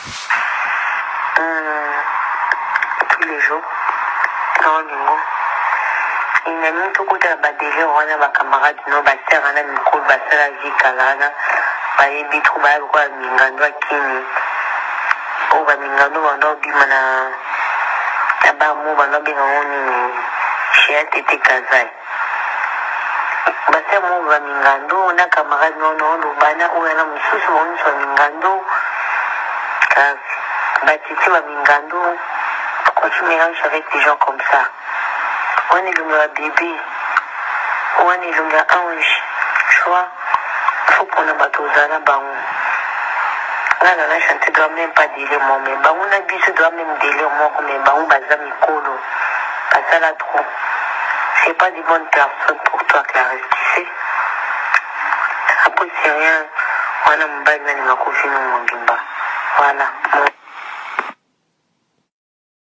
Hum, tous les jours naolingo nalingi tokota na badelire wana bacamarade no basere wana mikolo basala vie kala wana bayebi tro baya lokola mingando ya kini oyo bamingando banda obima na na bamo banda obenga ngo nini shea tete kazai Basere moko ba mingando na camarade no na oloba na oyo na mosusu bango nyonso ba mingando grave ba titi ba mingando pourquoi tu mélanges avec des gens comme ça wana elongi ya bebe wana elongi ya ange tu vois faut pona bato ozala na bango nga na na chante doit même pas délire moko mais bango na biso doit même délire moko mais bango baza mikolo basala trop C'est pas des bonnes personnes pour toi Clarisse, tu sais. Après c'est rien, wana mobali nalinga kofi no mobimba. Voilà.